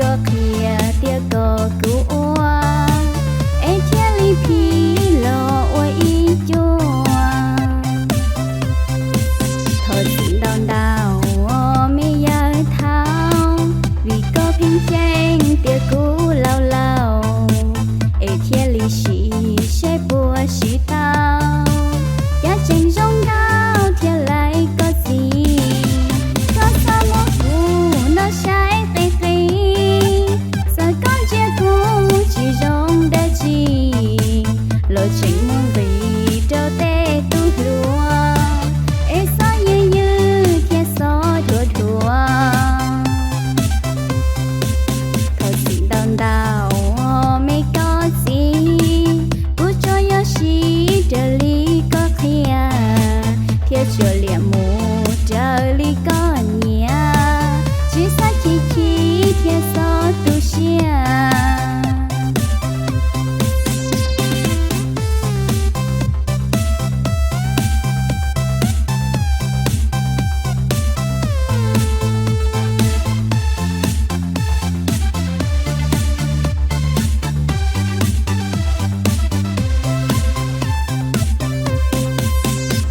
koj qhia tias kom kuv ua, es thiaj li phim los ua ib cuag. Thov txim ntau ntau me yawg thaub, vim koj pheej ceeb tias kuv laus laus, es thiaj li sim seb puas siv tau. Cas tseem zoo nkauj thiab lawm koj txiv, koj txhob muab kuv noj saib qis qis. Txawm koj ntsia kuv tsis zoo dab tsi, los tseem muaj nqis rau tej tub hluas, es txhob ywj ywj thiab txhob dhuav dhuav. Thov txim ntau ntau me koj txiv, kuv tsuas yog siv raws li koj qhia, thiab tsuas liam mus raws li koj nyiam, tsis txhob chim chim thiab txhob tu siab.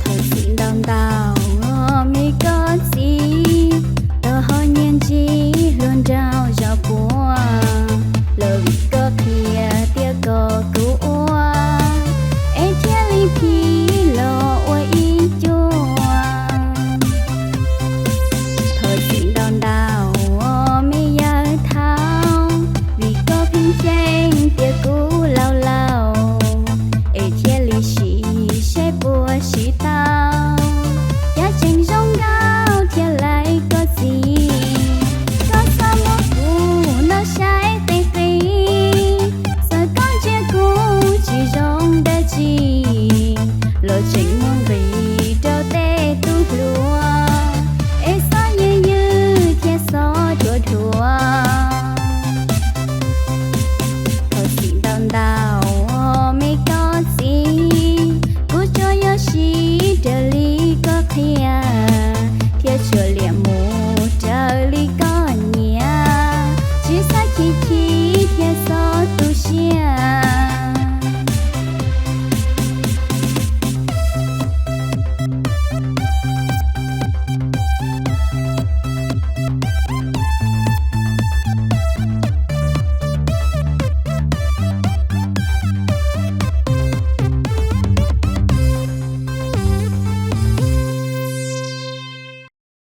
Thov txim ntau ntau me koj txiv, tau ho nyiag ntsib hluas nraug zov puag, los vim koj qhia tias kom kuv ua, es thiaj li phim los ua ib cuag. Thov txim ntau ntau me yawg thaub, vim koj pheej ceeb tias kuv laus laus, es thiaj li sim seb puas siv tau. Cas tseem zoo nkauj thiab lawm koj txiv, koj txhob muab kuv noj saib qis qis. Txawm koj ntsia kuv tsis zoo dab tsi, los tseem muaj nqis rau tej tub hluas, es txhob ywj ywj thiab txhob dhuav dhuav. Thov txim ntau ntau me koj txiv, kuv tsuas yog siv raws li koj qhia,